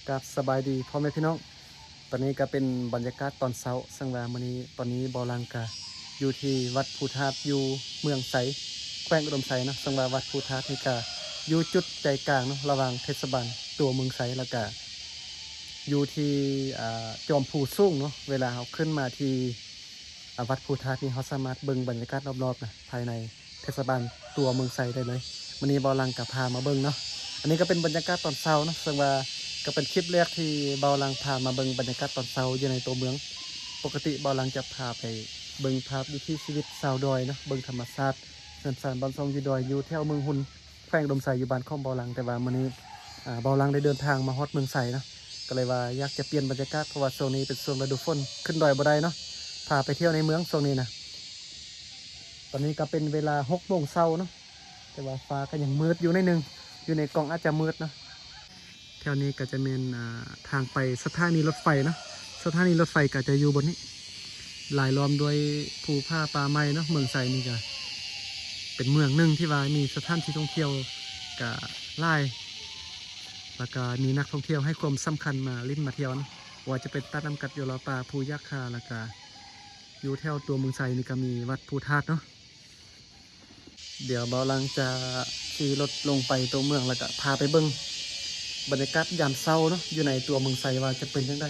ກາບສະບາຍດີພໍ່ແມ່ພີ່ນ້ອງ, ຕອນນີ້ກໍເປັນບັນຍາກາດຕອນເຊົ້າ, ເຊິ່ງວ່າມື້ນີ້ ຕອນນີ້ເບົາຫຼັງກະຢູ່ທີ່ວັດພູທາດ ຢູ່ເມືອງໄຊ ແຂວງອຸດົມໄຊເນາະ, ເຊິ່ງວ່າວັດພູທາດນີ້ກະຢູ່ຈຸດໃຈກາງເນາະ ລະຫວ່າງເທດສະບານຕົວເມືອງໄຊ ແລ້ວກະຢູ່ທີ່ ອ່າ ຈອມພູສູງເນາະ. ເວລາເຮົາຂຶ້ນມາທີ່ ອາ ວັດພູທາດນີ້ ເຮົາສາມາດເບິ່ງບັນຍາກາດລອບໆນະ ພາຍໃນເທດສະບານຕົວເມືອງໄຊໄດ້ເລີຍ. ມື້ນີ້ເບົາຫຼັງກໍພາມາເບິ່ງເນາະ. ອັນນີ້ກໍເປັນບັນຍາກາດຕອນເຊົ້າເນາະ, ເຊິ່ງວ່າກໍເປັນຄລິບແລກທີ່ເບົາຫຼັງພາມາເບິ່ງບັນຍາກາດຕອນເຊົ້າຢູ່ໃນຕົວເມືອງ. ປົກກະຕິເບົາຫຼັງຈະພາໄປເບິ່ງພາບວິຖີຊີວິດຊາວດອຍເນາະ, ເບິ່ງທຳມະຊາດ ເຮືອນຊານບ້ານຊ່ອງຢູ່ດອຍ ຢູ່ແຖວເມືອງຮຸນ ແຂວງອຸດົມໄຊ ຢູ່ບ້ານຂອງເບົາຫຼັງ, ແຕ່ວ່າມື້ນີ້ ອາ ເບົາຫຼັງໄດ້ເດີນທາງມາຮອດເມືອງໄຊເນາະ, ກໍເລີຍວ່າຢາກຈະປ່ຽນບັນຍາກາດ ເພາະວ່າຊ່ວງນີ້ເປັນຊ່ວງລະດູຝົນ ຂຶ້ນດອຍບໍ່ໄດ້ເນາະ. ພາໄປທ່ຽວໃນເມືອງຊ່ວງນີ້ນະ. ຕອນນີ້ກໍເປັນເວລາຫົກໂມງເຊົ້າເນາະ, ແຕ່ວ່າຟ້າກໍຍັງມືດຢູ່ໜ້ອຍໜຶ່ງ, ຢູ່ໃນກ້ອງອາດຈະມືດເນາະ. ແຖວນີ້ກໍຈະແມ່ນ ອ່າ ທາງໄປສະຖານີລົດໄຟເນາະ, ສະຖານີລົດໄຟກໍຈະຢູ່ບ່ອນນີ້ ລາຍລ້ອມດ້ວຍພູຜາປ່າໄມ້ເນາະ. ເມືອງໄຊນີ້ກໍເປັນເມືອງໜຶ່ງທີ່ວ່າມີສະຖານທີ່ທ່ອງທ່ຽວກໍຫຼາຍ ແລ້ວກໍມີນັກທ່ອງທ່ຽວໃຫ້ຄວາມສຳຄັນມາຫຼິ້ນມາທ່ຽວເນາະ, ບໍ່ວ່າຈະເປັນຕາດນ້ຳກັດ ຢູ່ລາວປ່າ ພູຢາກຄາ ແລ້ວກໍຢູ່ແຖວຕົວເມືອງໄຊນີ້ກໍມີວັດພູທາດເນາະ. ດຽວເບົາຫຼັງຈະຂີ່ລົດລົງໄປຕົວເມືອງ ແລ້ວກະພາໄປເບິ່ງບັນຍາກາດຍາມເຊົ້າເນາະ ຢູ່ໃນຕົວເມືອງໄຊວ່າຈະເປັນຈັ່ງໃດ.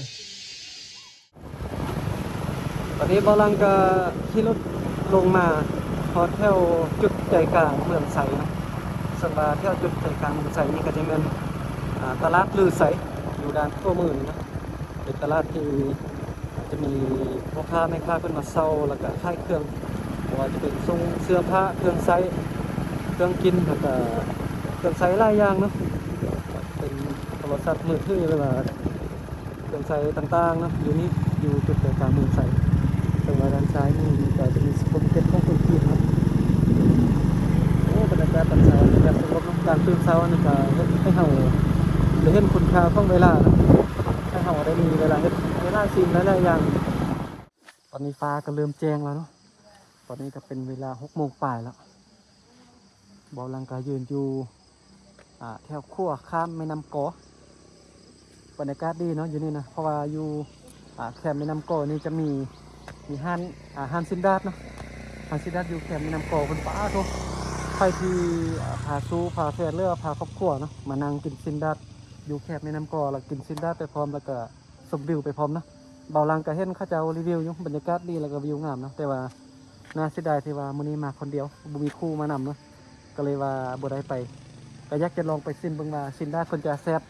ຕອນນີ້ເບົາຫຼັງກະຂີ່ລົດລົງມາຮອດແຖວຈຸດໃຈກາງເມືອງໄຊເນາະ, ເຊິ່ງວ່າແຖວຈຸດໃຈກາງເມືອງໄຊນີ້ກະຈະແມ່ນ ອາ ຕະຫຼາດລືໄຊ ຢູ່ດ້ານຂວາມືນີ້ເນາະ. ເປັນຕະຫຼາດທີ່ຈະມີພໍ່ຄ້າແມ່ຄ້າເພິ່ນມາເຊົ່າ ແລ້ວກະຂາຍເຄື່ອງ ບໍ່ວ່າຈະເປັນສົ່ງເສື້ອຜ້າ, ເຄື່ອງໃຊ້, ເຄື່ອງກິນ ແລ້ວກະເຄື່ອງໃຊ້ຫຼາຍຢ່າງເນາະ, ເປັນໂທລະສັບມືຖື ຫຼືວ່າເຄື່ອງໃຊ້ຕ່າງໆເນາະ. ຢູ່ນີ້ ຢູ່ຈຸດໃຈກາງເມືອງໄຊ ເຊິ່ງວ່າດ້ານຊ້າຍມືນີ້ກະຈະມີຊຸບເປີມາເກັດຂອງຄົນຈີນເນາະ. ໂອ້ ບັນຍາກາດຕອນເຊົ້ານີ້ແບບສະຫງົບເນາະ, ການຕື່ນເຊົ້ານີ້ກະເຮັດໃຫ້ເຮົາໄດ້ເຫັນຄຸນຄ່າຂອງເວລາເນາະ. ໃຫ້ເຮົາໄດ້ມີເວລາເຮັດຫຼາຍໆສິ່ງຫຼາຍໆຢ່າງ. ຕອນນີ້ຟ້າກໍເລີ່ມແຈ້ງແລ້ວເນາະ, ຕອນນີ້ກໍເປັນເວລາຫົກໂມງປາຍແລ້ວ. ເບົາຫຼັງກໍຢືນຢູ່ ອາ ແຖວຂົວຂ້າມແມ່ນ້ຳກໍ. ບັນຍາກາດດີເນາະຢູ່ນີ້ນະ, ເພາະວ່າຢູ່ ອາ ແຄມແມ່ນ້ຳກໍນີ້ຈະມີ ມີຮ້ານ ອາ ຮ້ານຊີ້ນດາດເນາະ, ຮ້ານຊີ້ນດາດຢູ່ແຄມແມ່ນ້ຳກໍ. ເພິ່ນ ປາໂທ້ ໃຜທີ່ ອາ ພາຊູ່ພາແຟນ ຫຼືວ່າພາຄອບຄົວເນາະ ມານັ່ງກິນຊີ້ນດາດຢູ່ແຄມແມ່ນ້ຳກໍ ແລ້ວກິນຊີ້ນດາດໄປພ້ອມ ແລ້ວກະ ຊົມວິວໄປພ້ອມເນາະ. ເບົາຫຼັງກະເຫັນເຂົາເຈົ້າຣີວິວຢູ່ ບັນຍາກາດດີ ແລ້ວກະວິວງາມເນາະ, ແຕ່ວ່າໜ້າເສຍດາຍທີ່ວ່າມື້ນີ້ມາຄົນດຽວ ບໍ່ມີຄູ່ມານຳເນາະ, ກະເລີຍວ່າບໍ່ໄດ້ໄປ. ກະຢາກຈະລອງໄປຊິມເບິ່ງວ່າຊີ້ນດາດເພິ່ນຈະແຊບ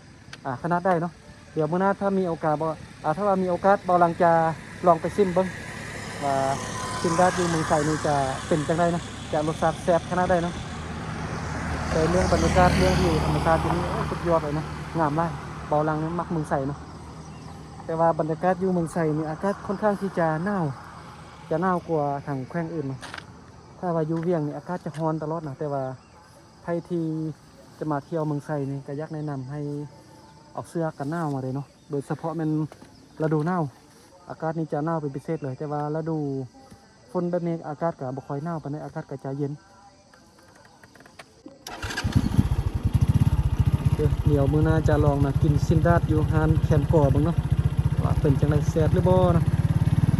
ອາ ຂະໜາດໃດເນາະ. ດຽວມື້ໜ້າຖ້າມີໂອກາດ ອາ ຖ້າວ່າມີໂອກາດ ເບົາຫຼັງຈະລອງໄປຊິມເບິ່ງວ່າຊີ້ນດາດຢູ່ເມືອງໄຊນີ້ຈະເປັນຈັ່ງໃດເນາະ, ຈະລົດຊາດແຊບຂະໜາດໃດເນາະ. ແຕ່ເລື່ອງບັນຍາກາດ ເລື່ອງວິວທຳມະຊາດຢູ່ນີ້ ໂອ້ ສຸດຍອດເລີຍເນາະ, ງາມຫຼາຍ. ເບົາຫຼັງນີ້ມັກເມືອງໄຊເນາະ. ແຕ່ວ່າບັນຍາກາດຢູ່ເມືອງໄຊນີ້ ອາກາດຄ່ອນຂ້າງທີ່ຈະໜາວ ຈະໜາວກວ່າທາງແຂວງອື່ນເນາະ. ຖ້າວ່າຢູ່ວຽງນີ້ ອາກາດຈະຮ້ອນຕະຫຼອດນະ, ແຕ່ວ່າໃຜທີ່ຈະມາທ່ຽວເມືອງໄຊນີ້ ກະຢາກແນະນຳໃຫ້ເອົາເສື້ອກັນໜາວມາເລີຍເນາະ, ໂດຍສະເພາະແມ່ນລະດູໜາວ ອາກາດນີ້ຈະໜາວເປັນພິເສດເລີຍ. ແຕ່ວ່າລະດູຝົນແບບນີ້ ອາກາດກະບໍ່ຄ່ອຍໜາວປານໃດ, ອາກາດກະຈະເຢັນ. ດຽວມື້ໜ້າຈະລອງມາກິນຊີ້ນດາດຢູ່ຮ້ານແຄມກໍເບິ່ງເນາະ ວ່າເປັນຈັ່ງໃດ ແຊບຫຼືບໍ່ເນາະ,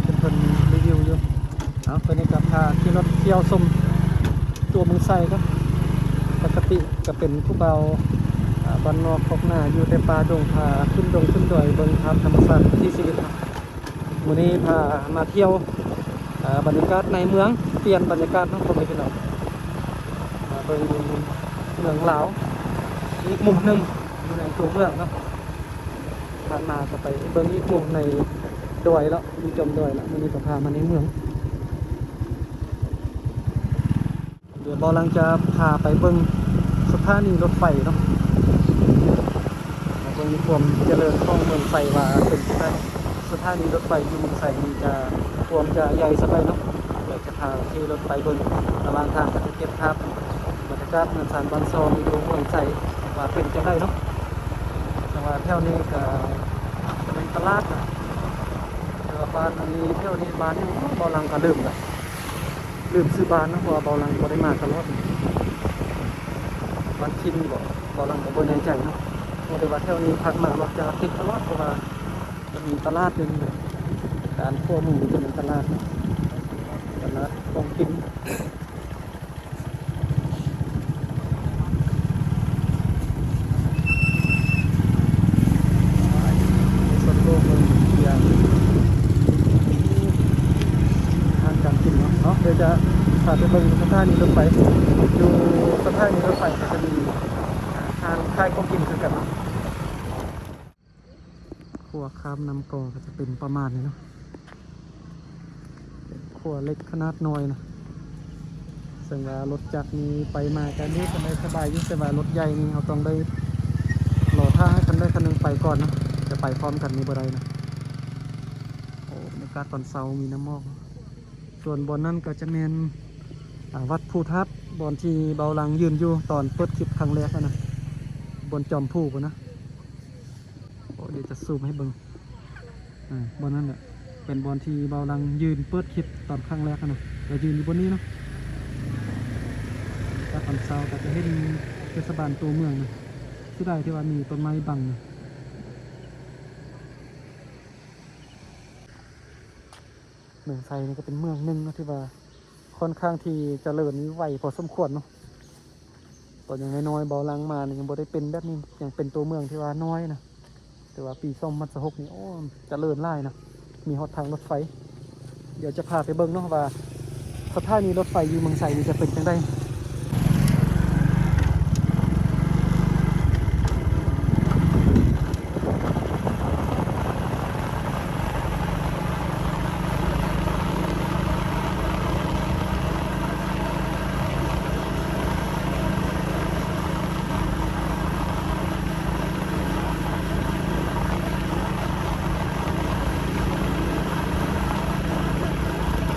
ເຫັນເພິ່ນຣີວິວຢູ່. ເອົາ ຕອນນີ້ກໍພາຂີ່ລົດທ່ຽວຊົມຕົວເມືອງໄຊກ່ອນ. ປົກກະຕິກໍເປັນຜູ້ບ່າວ ອາ ບ້ານນອກຄອກນາ ຢູ່ແຕ່ປ່າດົງ ພາຂຶ້ນດົງຂຶ້ນດອຍ ເບິ່ງພາບທຳມະຊາດ ວິຖີຊີວິດເນາະ. ມື້ນີ້ພາມາທ່ຽວ ເອີ ບັນຍາກາດໃນເມືອງ, ປ່ຽນບັນຍາກາດເນາະ ພໍ່ແມ່ພີ່ນ້ອງ, ມາເບິ່ງເມືອງລາວອີກມຸມໜຶ່ງ ຢູ່ໃນຕົວເມືອງເນາະ. ຜ່ານມາກໍໄປເບິ່ງອີກມຸມໃນດອຍເນາະ, ຢູ່ຈອມດອຍເນາະ. ມື້ນີ້ກໍພາມາໃນເມືອງ. ດຽວເບົາຫຼັງຈະພາໄປເບິ່ງສະຖານີລົດໄຟເນາະ, ມາເບິ່ງຄວາມຈະເລີນຂອງເມືອງໄຊວ່າເປັນຈັ່ງໃດ. ສະຖານີລົດໄຟຢູ່ເມືອງໄຊນີ້ຈະ ຄວາມຈະໃຫຍ່ສ່ຳໃດເນາະ. ດຽວຈະພາຂີ່ລົດໄປເບິ່ງ, ລະຫວ່າງທາງກໍຈະເກັບພາບບັນຍາກາດເຮືອນຊານບ້ານຊ່ອງຢູ່ເມືອງໄຊວ່າເປັນຈັ່ງໃດເນາະ. ແຕ່ວ່າແຖວນີ້ກໍເປັນຕະຫຼາດນະ, ແຕ່ວ່າບ້ານອັນນີ້ ແຖວນີ້ບ້ານຫຍັງ ເບົາຫຼັງກໍລືມລະ. ລືມຊື່ບ້ານເນາະ, ເພາະວ່າເບົາຫຼັງບໍ່ໄດ້ມາຕະຫຼອດ. ບ້ານຖິ່ນບໍ ເບົາຫຼັງກໍບໍ່ແນ່ໃຈເນາະ. ເພາະວ່າແຖວນີ້ຜ່ານມາລົດຈະຕິດຕະຫຼອດ ເພາະວ່າຈະມີຕະຫຼາດຢູ່ນີ້ນະ ດ້ານຂວາມືນີ້ຈະເປັນຕະຫຼາດນະ ຕະຫຼາດຂອງກິນ ສົວນໂລກເບິ່ງຢ່າງ ອາຫານການກິນເນາະ ເນາະ ດຽວຈະພາໄປເບິ່ງສະຖານີລົດໄຟ ຢູ່ສະຖານີລົດໄຟກໍຈະມີຮ້ານຂາຍຂອງກິນຄືກັນເນາະ. ຂົວຂ້າມນ້ຳກໍ ກໍຈະເປັນປະມານນີ້ເນາະ ເປັນຂົວເຫຼັກຂະໜາດນ້ອຍນະ ເຊິ່ງວ່າລົດຈັກນີ້ໄປມາກໍດີ ສະບາຍ ສະບາຍຢູ່ ແຕ່ວ່າລົດໃຫຍ່ນີ້ເຮົາຕ້ອງໄດ້ລໍຖ້າໃຫ້ຄັນໃດຄັນໜຶ່ງໄປກ່ອນນະ ຈະໄປພ້ອມກັນນີ້ບໍ່ໄດ້ນະ. ໂອ້ ບັນຍາກາດຕອນເຊົ້າມີນ້ຳໝອກ ສ່ວນບ່ອນນັ້ນກໍຈະແມ່ນ ອາ ວັດພູທາດ ບ່ອນທີ່ເບົາຫຼັງຢືນຢູ່ຕອນເປີດຄລິບຄັ້ງແລກຫັ້ນນະ ບ່ອນຈອມພູພຸ້ນນະ. ໂອ້ ດຽວຈະຊູມໃຫ້ເບິ່ງ ອາ ບ່ອນນັ້ນແຫຼະ ເປັນບ່ອນທີ່ເບົາຫຼັງຢືນເປີດຄລິບຕອນຄັ້ງແລກຫັ້ນນະ ກໍຢືນຢູ່ບ່ອນນີ້ເນາະ. ຕອນເຊົ້າກໍຈະເຫັນເທດສະບານຕົວເມືອງນະ ເສຍດາຍທີ່ວ່າມີຕົ້ນໄມ້ບັງນະ. ເມືອງໄຊນີ້ກໍເປັນເມືອງໜຶ່ງເນາະ ທີ່ວ່າຄ່ອນຂ້າງທີ່ຈະເລີນໄວພໍສົມຄວນເນາະ. ຕອນຍັງນ້ອຍໆ ເບົາຫຼັງມານີ້ຍັງບໍ່ໄດ້ເປັນແບບນີ້ ຍັງເປັນຕົວເມືອງທີ່ວ່ານ້ອຍນະ ແຕ່ວ່າປີສອງພັນຊາວຫົກນີ້ ໂອ້ ຈະເລີນຫຼາຍນະ ມີຮອດທາງລົດໄຟ. ດຽວຈະພາໄປເບິ່ງເນາະວ່າ ສະຖານີລົດໄຟຢູ່ເມືອງໄຊນີ້ຈະເປັນຈັ່ງໃດ.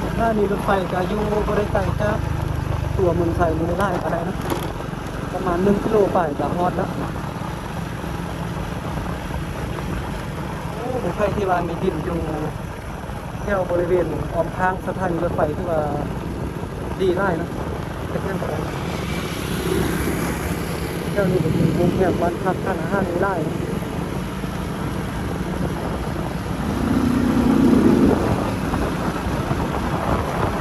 ສະຖານີລົດໄຟກະຢູ່ບໍ່ໄດ້ໄກຈາກຕົວເມືອງໄຊນີ້ຫຼາຍປານໃດເນາະ ປະມານໜຶ່ງກິໂລປາຍກະຮອດລະ. ໂອ້ ໃຜທີ່ວ່າມີດິນຢູ່ ແຖວບໍລິເວນອ້ອມຂ້າງສະຖານີລົດໄຟຖືວ່າດີຫຼາຍເນາະ ເຮັດຫຍັງກໍໄດ້. ແຖວນີ້ກໍມີໂຮງແຮມ ບ້ານພັກ ຮ້ານອາຫານມີຫຼາຍເນາະ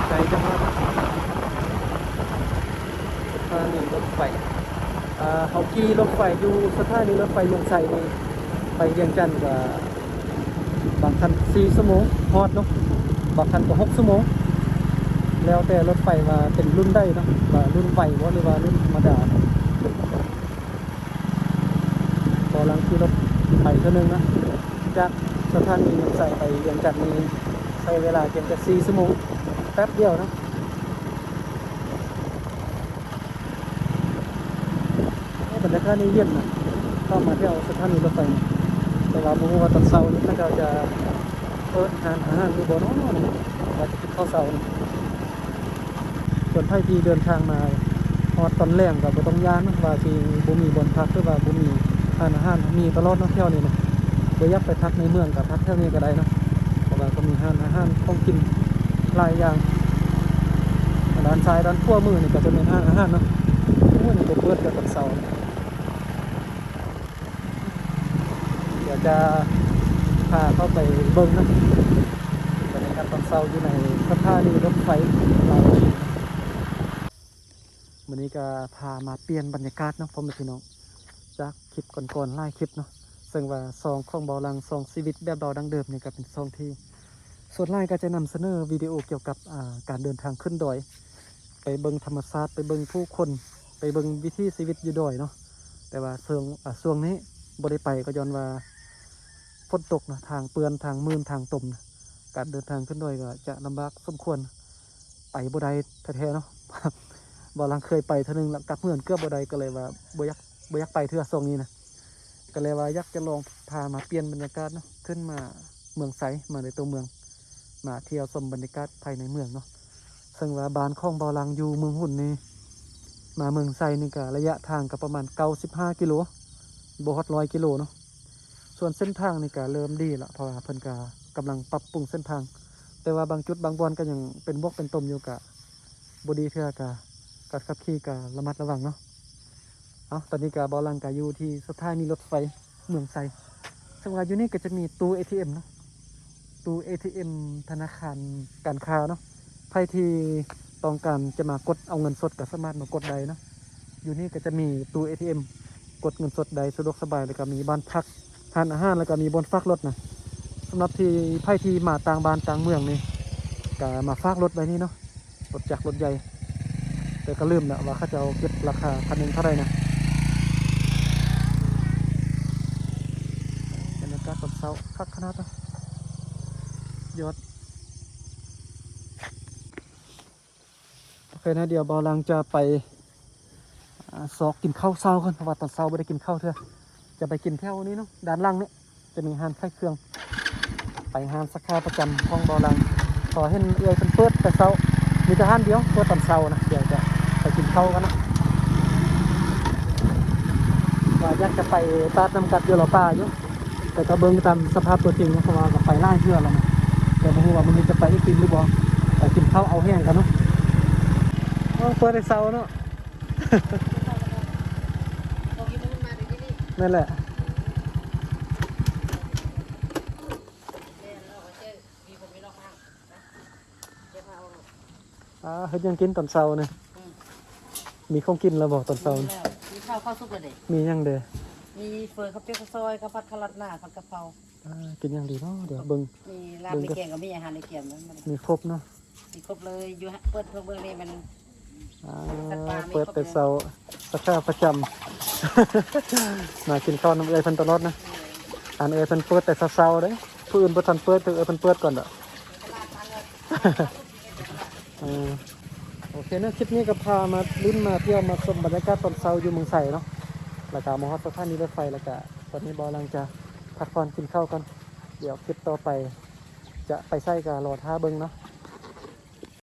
ໃກ້ຈະຮອດ ສະຖານີລົດໄຟ ເຮົາຂີ່ລົດໄຟຢູ່ສະຖານີລົດໄຟເມືອງໄຊນີ້ ໄປວຽງຈັນກໍບາງຄັນສີ່ຊົ່ວໂມງຮອດເນາະ ບາງຄັນກໍຫົກຊົ່ວໂມງ ແລ້ວແຕ່ລົດໄຟວ່າເປັນລຸ້ນໃດເນາະ ວ່າລຸ້ນໄວບໍ່ ຫຼືວ່າລຸ້ນທຳມະດາ. ເບົາຫຼັງຂີ່ລົດໄປເທື່ອໜຶ່ງນະ ຈາກສະຖານີເມືອງໄຊໄປວຽງຈັນນີ້ ໃຊ້ເວລາພຽງແຕ່ສີ່ຊົ່ວໂມງ ແປັບດຽວນະ. ໂອ້ ບັນຍາກາດນີ້ເຢັນນະ ເຂົ້າມາແຖວສະຖານີລົດໄຟ ແຕ່ວ່າບໍ່ຮູ້ວ່າຕອນເຊົ້ານີ້ເຂົາເຈົ້າຈະເປີດຮ້ານອາຫານຢູ່ບໍ່ເນາະ ວ່າຈະກິນເຂົ້າເຊົ້ານີ້. ສ່ວນໃຜທີ່ເດີນທາງມາຮອດຕອນແລງກໍບໍ່ຕ້ອງຢ້ານວ່າຊິບໍ່ມີບ່ອນພັກ ຫຼືວ່າບໍ່ມີຮ້ານອາຫານ ມີຕະຫຼອດເນາະແຖວນີ້ນະ. ບໍ່ຢາກໄປພັກໃນເມືອງກໍພັກແຖວນີ້ກໍໄດ້ເນາະ ເພາະວ່າກໍມີຮ້ານອາຫານຂອງກິນຫຼາຍຢ່າງ. ດ້ານຊ້າຍ ດ້ານຂວາມືນີ້ກໍຈະແມ່ນຮ້ານອາຫານເນາະ. ໂອ້ຍ ນີ້ບໍ່ເປີດແຕ່ຕອນເຊົ້າ. ດຽວຈະພາເຂົ້າໄປເບິ່ງນະ ບັນຍາກາດຕອນເຊົ້າຢູ່ໃນສະຖານີລົດໄຟລາວຈີນ. ມື້ນີ້ກໍພາມາປ່ຽນບັນຍາກາດເນາະ ພໍ່ແມ່ພີ່ນ້ອງ ຈາກຄລິບກ່ອນໆຫຼາຍຄລິບເນາະ ເຊິ່ງວ່າຊ່ອງຂອງເບົາຫຼັງ ຊ່ອງຊີວິດແບບເບົາດັ້ງເດີມນີ້ ກໍເປັນຊ່ອງທີ່ສ່ວນຫຼາຍກໍຈະນຳສະເໜີວິດີໂອກ່ຽວກັບ ອາ ການເດີນທາງຂຶ້ນດອຍ ໄປເບິ່ງທຳມະຊາດ ໄປເບິ່ງຜູ້ຄົນ ໄປເບິ່ງວິຖີຊີວິດຢູ່ດອຍເນາະ. ແຕ່ວ່າຊ່ວງ ອາ ຊ່ວງນີ້ບໍ່ໄດ້ໄປ ກໍຍ້ອນວ່າຝົນຕົກເນາະ ທາງເປື້ອນ ທາງມື່ນ ທາງຕົມນະ. ການເດີນທາງຂຶ້ນດອຍກໍຈະລຳບາກສົມຄວນ ໄປບໍ່ໄດ້ແທ້ໆເນາະ. ເບົາຫຼັງເຄີຍໄປເທື່ອໜຶ່ງ ແລ້ວກັບເຮືອນເກືອບບໍ່ໄດ້ ກໍເລີຍວ່າບໍ່ຢາກ ບໍ່ຢາກໄປເທື່ອຊ່ວງນີ້ນະ. ກໍເລີຍວ່າຢາກຈະລອງພາມາປ່ຽນບັນຍາກາດເນາະ ຂຶ້ນມາເມືອງໄຊ ມາໃນຕົວເມືອງ ມາທ່ຽວຊົມບັນຍາກາດພາຍໃນເມືອງເນາະ. ເຊິ່ງວ່າບ້ານຂອງເບົາຫຼັງຢູ່ເມືອງຮຸນນີ້ ມາເມືອງໄຊນີ້ກໍໄລຍະທາງກໍປະມານເກົ້າສິບຫ້າກິໂລ ບໍ່ຮອດຮ້ອຍກິໂລເນາະ. ສ່ວນເສັ້ນທາງນີ້ກໍເລີ່ມດີລະ ເພາະວ່າເພິ່ນກໍກຳລັງປັບປຸງເສັ້ນທາງ ແຕ່ວ່າບາງຈຸດບາງບ່ອນກໍຍັງເປັນບວກເປັນຕົມຢູ່ ກະບໍ່ດີເທື່ອ ກະການຂັບຂີ່ກະລະມັດລະວັງເນາະ. ເອົາ ຕອນນີ້ກະເບົາຫຼັງກະຢູ່ທີ່ສະຖານີລົດໄຟ ເມືອງໄຊ. ເຊິ່ງວ່າຢູ່ນີ້ກໍຈະມີຕູ້ເອທີເອັມເນາະ, ຕູ້ເອທີເອັມທະນາຄານການຄ້າເນາະ. ໃຜທີ່ຕ້ອງການຈະມາກົດເອົາເງິນສົດກໍສາມາດມາກົດໄດ້ເນາະ. ຢູ່ນີ້ກໍຈະມີຕູ້ເອທີເອັມ ກົດເງິນສົດໄດ້ສະດວກສະບາຍ, ແລ້ວກໍມີບ້ານພັກ, ຮ້ານອາຫານ, ແລ້ວກໍມີບ່ອນຝາກລົດນະ. ສຳລັບທີ່ໃຜທີ່ມາຕ່າງບ້ານຕ່າງເມືອງນີ້ ກໍມາຝາກລົດໄວ້ນີ້ເນາະ, ລົດຈັກລົດໃຫຍ່. ແຕ່ກໍລືມແລ້ວວ່າເຂົາເຈົ້າເກັບລາຄາຄັນໜຶ່ງເທົ່າໃດນະ. ບັນຍາກາດຕອນເຊົ້າຄັກຂະໜາດເນາະ, ຍອດ. ໂອເຄນະ, ດຽວບ່າວຫຼັງຈະໄປ ອ່າ ຊອກກິນເຂົ້າເຊົ້າກ່ອນ, ເພາະວ່າຕອນເຊົ້າບໍ່ໄດ້ກິນເຂົ້າເທື່ອ. ຈະໄປກິນແຖວນີ້ເນາະ, ດ້ານຫຼັງນີ້ຈະມີຮ້ານຂາຍເຄື່ອງ. ໄປຮ້ານສາຂາປະຈຳຂອງບ່າວຫຼັງ, ເພາະເຫັນເອື້ອຍເພິ່ນເປີດແຕ່ເຊົ້າ, ມີແຕ່ຮ້ານດຽວເປີດຕອນເຊົ້ານະ. ດຽວຈະໄປກິນເຂົ້າກັນເນາະ, ວ່າຢາກຈະໄປຕາດນ້ຳກັດຢູ່ລາວປ່າຢູ່. ແຕ່ກໍເບິ່ງຕາມສະພາບຕົວຈິງເນາະ, ເພາະວ່າກໍໄປຫຼາຍເທື່ອແລ້ວນະ, ແຕ່ບໍ່ຮູ້ວ່າມື້ນີ້ຈະໄປອີກຕິມຫຼືບໍ່. ໄປກິນເຂົ້າເອົາແຮງກັນເນາະ. ເອີ ເປີດແຕ່ເຊົ້າເນາະ. ແມ່ນແຫຼະ. ອ່າ ເຮັດຫຍັງກິນຕອນເຊົ້ານີ້? ອືມ ມີຂອງກິນແລ້ວບໍ່ຕອນເຊົ້າ? ມີແລ້ວ, ມີເຂົ້າ ເຂົ້າສຸກແລ້ວເດ້. ມີຫຍັງເດ? ມີເຝີ ເຂົ້າປຽກ ເຂົ້າຊອຍ, ເຂົ້າຜັດ, ເຂົ້າລາດໜ້າ, ຜັດກະເພາ. ອ່າ ກິນຫຍັງດີເນາະ? ດຽວເບິ່ງ. ມີລາບ ມີແກງກໍມີ, ອາຫານໃນກຽມ. ມີຄົບເນາະ, ມີຄົບເລີຍ. ຢູ່ເປີດເພິ່ງເບິ່ງນີ້ມັນ ອ່າ ເປີດແຕ່ເຊົ້າ, ສາຂາປະຈຳ. ມາກິນເຂົ້ານຳເອື້ອຍເພິ່ນຕະຫຼອດນະ. ອັນເອື້ອຍເພິ່ນເປີດແຕ່ເຊົ້າໆເດ້, ຜູ້ອື່ນບໍ່ທັນເປີດ, ເອື້ອຍເພິ່ນເປີດກ່ອນດອກ. ເອີ ໂອເຄເນາະ, ຄລິບນີ້ກໍພາມາຫຼິ້ນມາທ່ຽວມາຊົມບັນຍາກາດຕອນເຊົ້າຢູ່ເມືອງໄຊເນາະ, ແລ້ວກໍມາຮອດສະຖານີລົດໄຟ, ແລ້ວກໍຕອນນີ້ບ່າວຫຼັງຈະພັກຜ່ອນກິນເຂົ້າກ່ອນ. ດຽວຄລິບຕໍ່ໄປຈະໄປໃສກໍລໍຖ້າເບິ່ງເນາະ.